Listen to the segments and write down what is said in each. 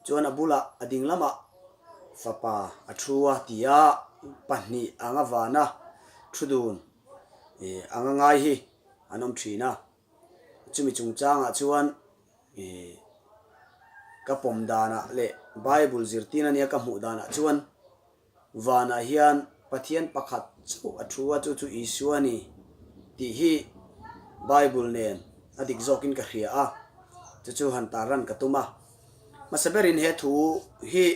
Chuan a bulah a ding lamah Fapa a thu a tia pahnih anga vana thu dun anga ngai hi an awm thin a. Chumi chungchangah chuan ka pawm danah leh Bible zirtir ania ka hmuh danah chuan Vanah hian Pathian pakhat chauh a thu a, chu chu Isua a ni tih hi Bible nen a dik zawkin ka hria a, chu chu han tarlan ka tum a. Hmasa berin he thu hi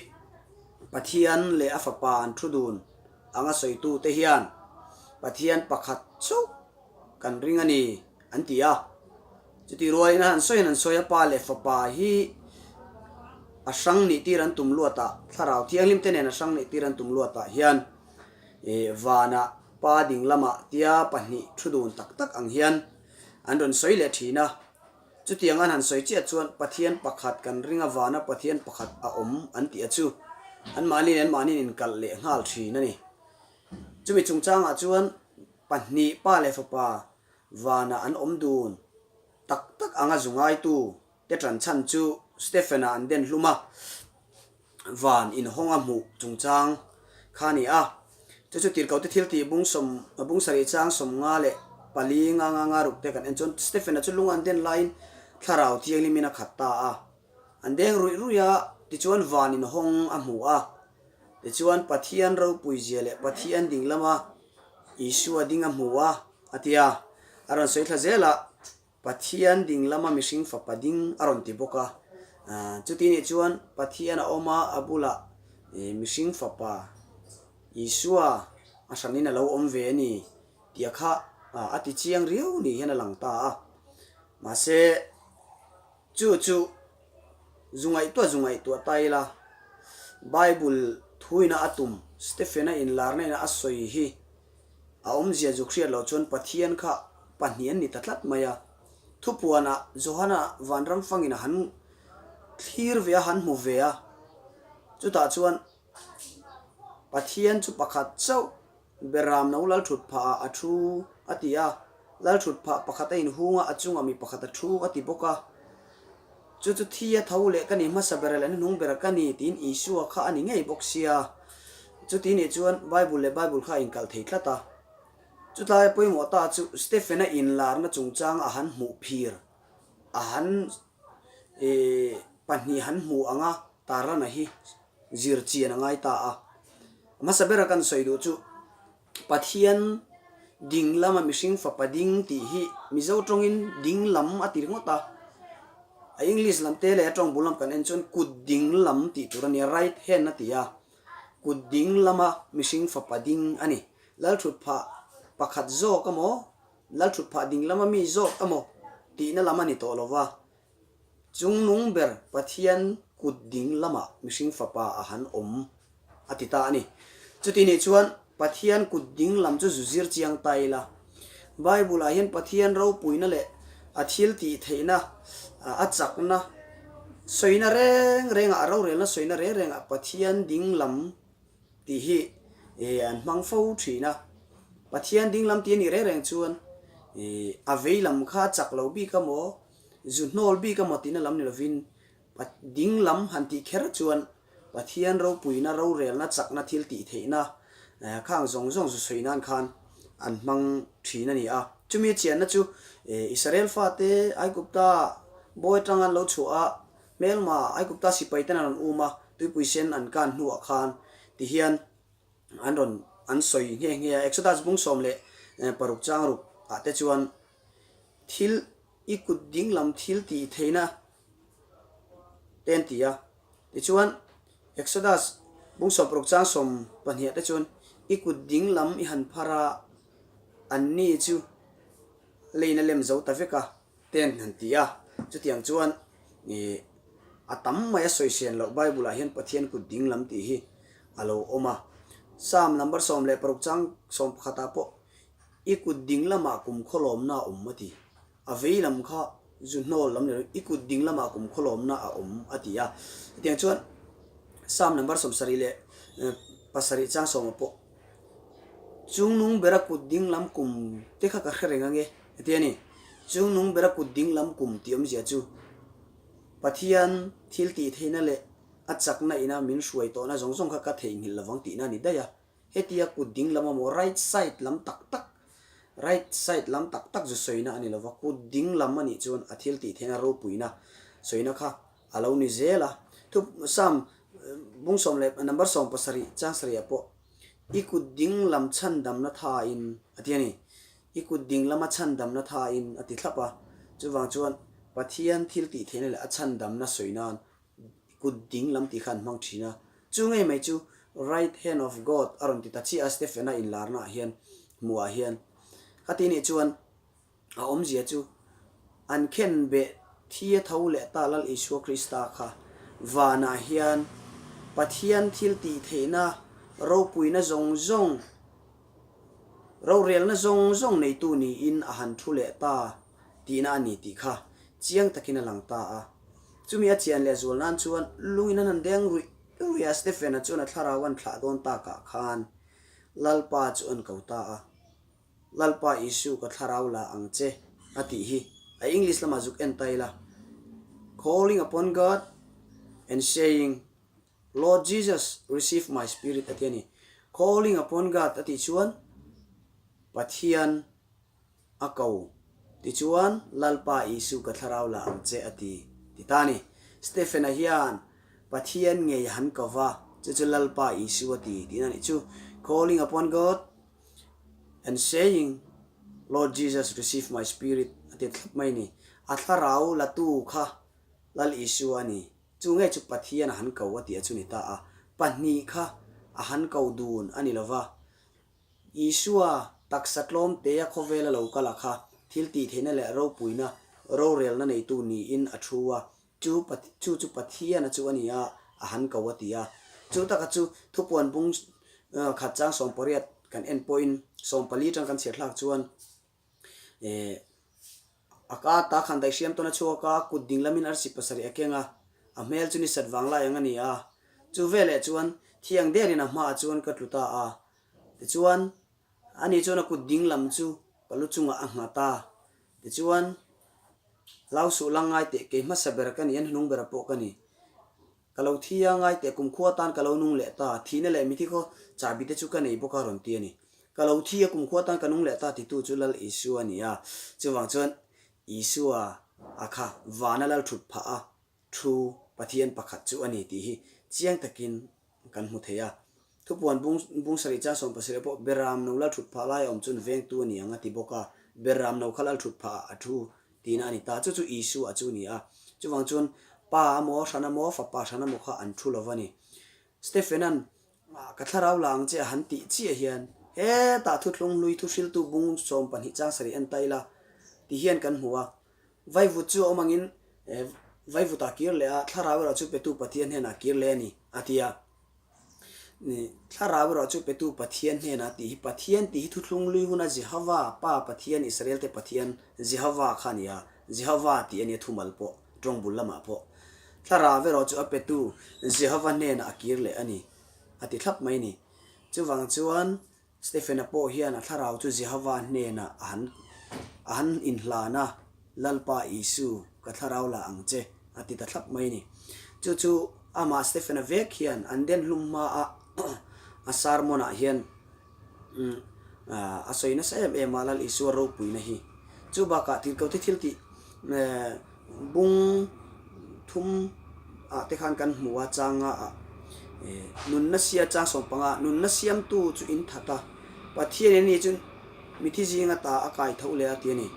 Pathian leh a Fapa an thu dun anga sawitute hian Pathian pakhat chauh kan ring a ni an ti a. Chutih rualin a han sawi an han sawi a, Pa leh Fapa hi a hrang nih tir an tum luatah, Thlarau Thianghlim te nen a hrang nih tir an tum luatah hian vanah Pa ding lamah tia pahnih thu dun tak tak ang hian an rawn sawi leh thin a. Chutiang an han sawi chiah chuan Pathian pakhat kan ring a, vana Pathian pakhat a awm an tih a chu anmahni leh anmahniin inkalh leh nghal thin a ni. Chumi chungchangah chuan pahnih Pa leh Fapa Vanah an awm dun tak tak anga zu ngaitu te ṭan chhan chu Stephen-a an den hlum a, van inhawng a hmuh chungchang kha a ni a. Chu chu tirhkohte thil tih bung sawm bung sarih chang 50 leh pali nga nga nga ruk te kan en chuan Stephen-a chu lung an den laiin thlarau thianghlimin a khat ta a. An deng ruih ruih a, tichuan van inhawng a hmu a. Tichuan Pathian ropuizia leh Pathian ding lama Isua ding a hmu a, a ti a. A rawn sawi thla zel a, Pathian ding lama mihring fapa ding a rawn ti bawk a. Chuti nih chuan Pathian a awm a, a bulah mihring fapa Isua a hranin a lo awm ve a ni tih a kha a ti chiang riau ni hian a lang ta a. Mahse, chu chu zu ngaihtuah zu ngaihtuah ta ila, Bible thuina a tum Stephen-a inlarna ina a sawi hi a awmzia zu hriat loh chuan Pathian kha pahnih an ni ta tlat mai a. Thupuanah Johana vanram fangin a han thlir ve a, han hmu ve a. Chutah chuan Pathian chu pakhat chauh Beram no lal thut phah ah a thu a ti a, lal thut phah pakhat a inhung a, a chungah mi pakhat a thu a ti bawk a. Chu chu thi a tho leh ka ni hmasa ber leh hnuhnung ber ka ni tiin Isua kha a ni ngei bawk sia. Chuti nih chuan Bible leh Bible kha a inkalh thei tlat a. Chutlai pawimawh ta chu Stephen-a inlarna chungchang a han hmuh phir a han pahnih han hmu ang a, Tarlana hi zir chian a ngai ta a. Hmasa bera kan sawi duh chu Pathian ding lama mihring fapa ding tih hi Mizo tawngin ding lam a ti ringawt a. A English lam te leh a tawng bul lam kan en chuan kut ding lam tih tur a nia, right hand a ti a. Kut ding lama mihring fapa ding a ni. Lalthutphah pakhat zawk emaw, Lalthutphah ding lama mi zawk emaw tihna lam a ni tawh lo va. Chungnung ber Pathian kut ding lamah mihring fapa a han awm a ti ta a ni. Chuti nih chuan Pathian kut ding lam chu zu zir chiang ta ila. Bible ah hian Pathian ropuina leh a thil tih theihna, a chakna sawina reng rengah, a rorelna sawina reng rengah Pathian ding lam tih hi an hmang fo thin a. Pathian ding lam tih a nih reng reng chuan a vei lam kha a chak lo bik a maw? Zu hnawl bik a maw tihna lam ni lovin ding lam han tih kher chuan Pathian ropuina, rorelna, chakna, thil tih theihna khang zawng zawng zu sawi nan khan an hmang thin a ni a. Chumi a chianna chu Israel fate Aigupta bawi atanga an lo chhuah a, hmelma Aigupta sipai ten an rawn um a, tuipui sen an kan hnuah khan tihian an rawn an sawi nghe nghe a. Exodus bung 16 chang ruk ah te chuan thil I kut dinglam thil tih theihna te an ti a. Tichuan, Exodus bung 60 chang 12 te chuan i kut dinglam i han phar a, anni chu leiin a lem zo ta vek a te an han ti a. Chutiang chuan ih a tam mai a sawisen loh Bible ah hian Pathian kut dinglam tih hi a lo awm a. Psalm number 16 chang 11 ah pawh I kut ding lamah kum khawlawmna a awm a ti. A vei lam kha zu hnawl lam ni lo, i kut ding lamah kum khawlawmna a awm a ti a. Hetiang chuan Psalm number 77 chang sawma pawh Chungnung bera kut ding lam kum te kha ka hre reng ange a ti a ni. Chungnung bera kut ding lam kum tih awmzia chu Pathian thil tih theihna leh. A chakna ina min hruai tawhna zawng zawng kha ka theihnghilh lovang tihna a ni daih a. Hetia kut ding lam amaw right side lam tak tak, right side lam tak tak zu sawina a ni lova, kut ding lam a nih chuan a thil tih theihna ropuina sawina kha a lo ni zel a. Thu Psalm bung sawm leh number 70 chang sarih ah pawh I kut ding lam chhandamna thain a ti a ni. I kut ding lama chhandamna thain a ti thlap a. Chuvang chuan Pathian thil tih theihna leh a chhandamna sawi nan kut ding lam tih kha an hmang thin a. Chu ngei mai chu Right hand of God a rawn ti ta chiah a Stephen-a inlarna ah hian hmuh ah hian. Khati nih chuan a awmzia chu an khen beh thi a tho leh ta Lal Isua Krista kha vanah hian Pathian thil tih theihna ropuina zawng zawng Rorelna zawng zawng neitu niin a han thu leh ta tihna a ni tih kha chiang takin a lang ta a. Chumi a chian leh zual nan chuan lungin an han deng ruih ruih a, Stephen-a chuan a thlarau an thlah dawn takah khan Lalpa chu an ko ta a. Lalpa Isu ka thlarau la ang che a tih hi a English lamah zuk en ta ila, Calling upon God and saying, Lord Jesus, receive my spirit a ti a ni. Calling upon God a tih chuan Pathian a ko. Tichuan, Lalpa Isu ka thlarau la ang che a ti, ti ta a ni. Stephen-a hian Pathian ngei a han ko va, chu chu Lalpa Isu a ti tihna a nih chu. Calling upon God and saying, Lord Jesus, receive my spirit a ti thlap mai a ni. A thlarau latu kha Lal Isu a ni. Chu nge chu Pathian a han ko a tih a chu ni ta a, pahnih kha a han ko dun a ni lo va. Isua taksa tlawm tea khawvela lo kal a kha thil tih theihna leh ropuina rorelna neitu niin a thu a, chu chu chu Pathian a chu a ni a, a han ko a ti a. Chu taka chu thupuan bung khat chang 18 kan en pawhin 14 tang kan chhiar thlak chuan Eh, a ka ta khan daihriam tawn a chhuak a, kut ding lamin arsi pasarih a keng a, a hmel chu ni sat vang lai ang a ni a. Chu veleh chuan thiang derin a hmaah chuan ka tlu ta a. Tichuan, ani chuan a kut ding lam chu ka lu chungah a nghat a. Tichuan, Hlau suh lang ngai teh, kei hmasa ber ka ni, an hnung bera pawh ka ni. Ka lo thi a, ngai teh kumkhua atan ka lo nung leh ta, thihna leh mithi khaw chahbi te chu ka nei bawk a rawn ti a ni. Ka lo thi a, kumkhua atan ka nung leh ta titu chu Lal Isua a ni a. Chuvang chuan Isua a kha vana lal thut phah a thu Pathian pakhat chu a ni tih hi chiang takin kan hmu thei a. Thupuan bung bung sarih chang 17 pawh Beram no lal thut phah lai a awm chuan vengtu a ni ang a ti bawk a, Beram no kha lal thut phah ah a thu tihna a ni ta. Chu chu Isua chu a ni a. Chuvang chuan Pa amaw, hran amaw, Fapa hran amaw kha an thu lo va ni. Stephen-a'n Ka thlarau la ang che a han tih chiah hian hetah thuthlung hlui thuhriltu bung 12 chang sarih en ta ila ti hian kan hmu a. Vaivut chu a awm angin vaivutah kir leh a, thlarau erawh chu petu Pathian hnenah kir leh a ni, a ti a. Thlarau erawh chu petu Pathian hnenah tih hi Pathian tih hi thuthlung lui huna Jehova, Pa Pathian, Israelte Pathian, Jehova kha a ni a, Jehova tih a nia thumal pawh, tawng bul lamah pawh. Thlarau erawh chu a petu Jehova hnenah a kir leh a ni, a ti thlap mai a ni. Chuvang chuan Stephen-a pawh hian a thlarau chu Jehova hnenah a han a han inhlan a, Lalpa Isu, ka thlarau la ang che, a ti ta thlap mai a ni. Chu chu amah Stephen-a vek hian an den hlum hmaa a sermon-ah hian a sawi nasa em em a, Lal Isua ropuina hi. Chu bakah tirhkohte thil tih bung thum ah te khan kan hmu a, changa ah nunna sia chang 15 nunna siamtu chu in that a, Pathian in ni chu mithi zinga ta a kai tho leh a ti a ni.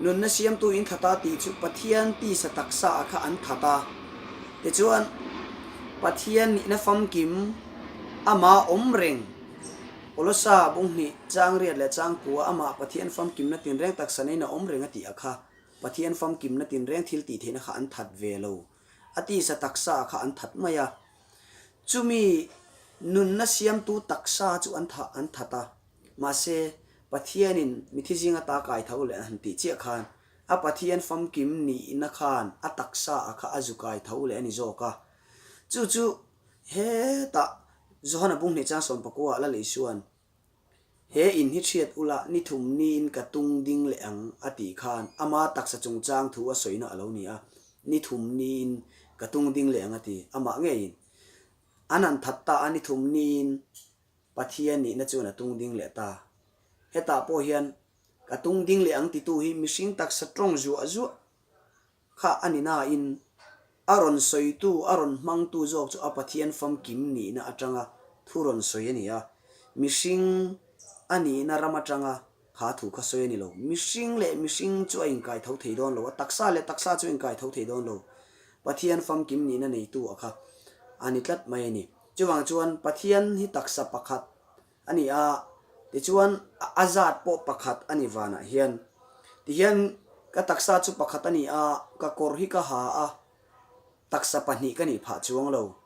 Nunna siamtu in that a tih chu Pathian tisa taksa ah kha an that a, tichuan Pathian nihna famkim ama awm reng Kolosa bung hnih chang riat leh chang kua amah Pathian famkimna tinreng taksa neiin a awm reng a tih a kha. Pathian famkimna tinreng thil tih theihna kha an that ve lo. A tisa taksa kha an that mai a. Chumi nunna siamtu taksa chu an thah an that a. Mahse, Pathianin mithi zinga ta kai tho leh a han tih chiah khan a Pathian famkim nihna khan a taksa a kha a zu kai tho leh a ni zawk a. Chu chu hetah Johana bung hnih chang 19 ah Lal Isua'n He in hi hriat ula ni thum niin ka tung ding leh ang a tih khan ama taksa chungchang thu a sawina a lo ni a, ni thum niin. Ka tung ding leh ang a ti. Amah ngeiin an han that ta a ni thum niin Pathian nihna chuan a tung ding leh ta. Hetah pawh hian ka tung ding leh ang titu hi mihring taksa tawng zuah zuah kha a ni nain a rawn sawitu, a rawn hmangtu zawk chu a Pathian famkim nihna atanga thu rawn sawi a ni a. Mihring a nihna ram atanga kha thu kha sawi a ni lo. Mihring leh mihring chu a inkai tho thei dawn lo, a taksa leh taksa chu a inkai tho thei dawn lo. Pathian famkim nihna neitu a kha a ni tlat mai a ni. Chuvang chuan Pathian hi taksa pakhat a ni a, tichuan a zat pawh pakhat a ni vanah hian. Tihian ka taksa chu pakhat a ni a, ka kawr hi ka ha a, taksa pahnih ka nih phah chuang lo,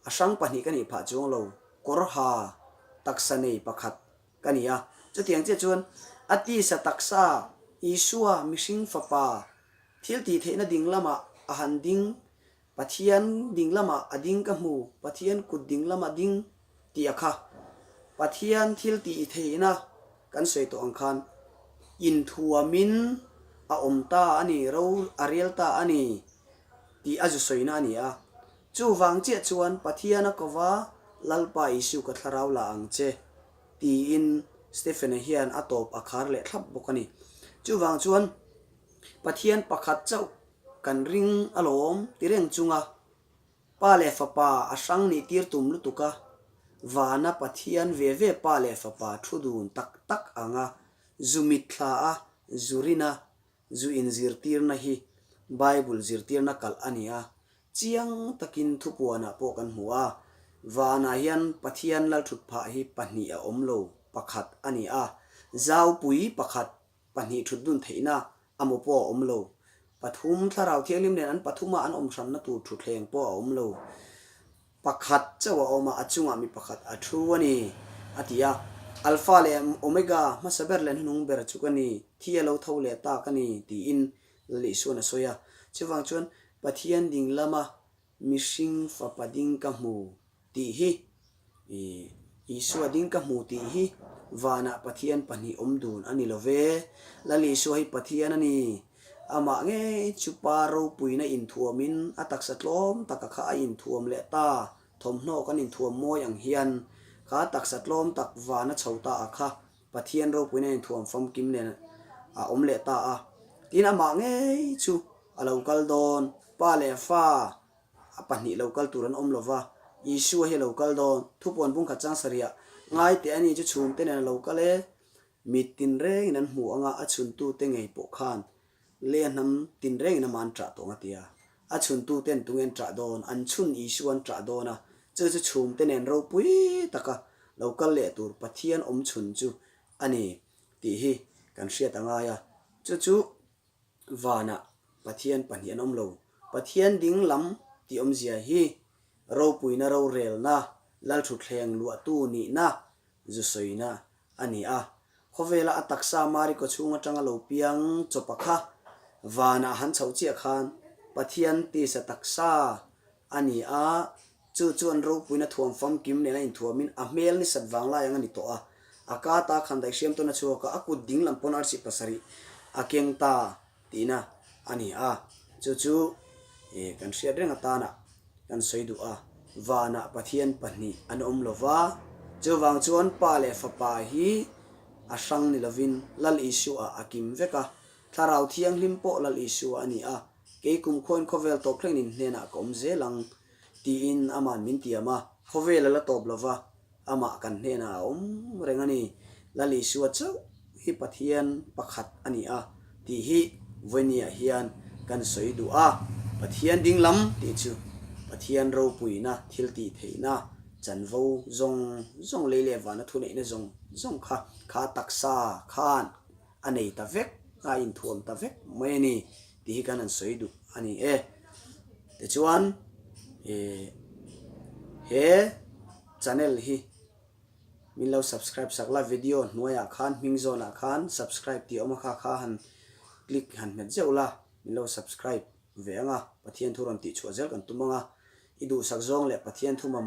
a hrang pahnih ka nih phah chuang lo, kawr ha taksa nei pakhat ka ni a. Chutiang chiah chuan a tisa taksa Isua mihring fapa thil tih theihna ding lamah a han ding Pathian ding lamah a ding ka hmu, Pathian kut ding lama ding tih a kha. Pathian thil tih theihna kan sawi tawh ang khan inthuamin a awm ta a ni, ro a rel ta a ni tih a zu sawina a ni a. Chuvang chiah chuan Pathian a kova Lalpa Isu ka thlarau la ang che tiin Stephen-a hian a tawp a khar leh thlap bawk a ni. Chuvang chuan Pathian pakhat chauh Kan ring alawm ti reng chunga Pa leh Fapa a hrang nih tir tum lutuk a, vana Pathian ve ve Pa leh Fapa thu dun tak tak anga zu mitthla a, zu rina, zu inzirtirna hi Bible zirtirna kalh a ni a, chiang takin thupuanah pawh kan hmu a, vanah hian Pathian lalthutphah hi pahnih a awm lo, pakhat a ni a, zaupui pakhat pahnih thut dun theihna a maw pawh a awm lo. Pathum Thlarau Thianghlim nen an pathuma an awm hranna tur thutthleng pawh a awm lo. Pakhat chauh a awm a, a chungah mi pakhat a thu a ni, a ti a. Alpha leh Omega, hmasa ber leh hnuhnung ber chu ka ni, thi a lo tho leh ta ka ni, tiin Lal Isua'n a sawi a. Chuvang chuan Pathian ding lama Mihring fapa ding ka hmu tih hi, Isua ding ka hmu tih hi vanah Pathian pahnih awm dun a ni lo ve. Lal Isua hi Pathian a ni. Amah ngei chu Pa ropuina inthuamin a taksa tlawm taka kha a inthuam leh ta, thawmhnaw kan inthuam mawi ang hian kha taksa tlawm tak vana chho ta a kha Pathian ropuina inthuam famkim nen a awm leh ta a. Tin amah ngei chu A lo kal dawn, pa leh fa a pahnih lo kal tur an awm lo va, Isua hi a lo kal dawn, thupuan bungkhat chang sarihah ngai teh a ni chu chhungte nen a lo kal e, mit tinrengin an hmu anga a chhuntute ngei pawh khan lei a hnam tinrengin amah an ṭah tawh ang a ti a, a chhuntuten tunge an ṭah dawn, an chhun Isua an ṭah dawn a, chu chu chhungte nen ropui taka lo kal leh tur Pathian awm chhun chu a ni tih hi kan hriat a ngai a, chu chu Vanah Pathian pahnih an awm lo. Pathian ding lam tih awmzia hi ropuina rorelna, lalthutthleng luahtu nihna, zu sawina a ni a. Khawvela a taksa Mari kawchhung atanga lo piang chawpa kha vanah han chhoh chiah khan Pathian tisa taksa a ni a, Chu chuan ropuina thuam famkim nen a inthuamin a hmel ni sat vang lai ang a ni tawh a. A ka ta khan daihhriam tawn a chhuak a, a kut ding lam pawn arsi pasarih a keng ta tihna a ni a. Chu chu kan hriat reng atana kan sawi duh a, vanah Pathian pahnih an awm lo va, chuvang chuan Pa leh Fapa hi a hrang ni lovin Lal Isua a kim vek a, Thlarau Thianghlim pawh Lal Isua a ni a, kei kumkhuain khawvel tawp thlengin in hnenah ka awm zel ang. Tiin ama'n min tiam a, khawvel a la tawp lo va, amah kan hnenah a awm reng a ni. Lal Isua chauh hi Pathian pakhat a ni a tih hi vawinia hian kan sawi duh a. Pathian ding lam tih chu Pathian ropuina, thil tih theihna, chanvo zawng zawng, lei leh vana thuneihna zawng zawng kha kha taksa khan a nei ta vek, a inthuam ta vek mai a ni tih hi kan han sawi duh a ni e. Tichuan ih he channel hi min lo subscribe sak la, video hnuaiah khan hming zawnah khan subscribe tih a awm a kha kha han click han hmet zeuh la, min lo subscribe ve ang a, Pathian thu rawn tihchhuah zel kan tum ang a, i duhsak zawng leh Pathian thu mamawh.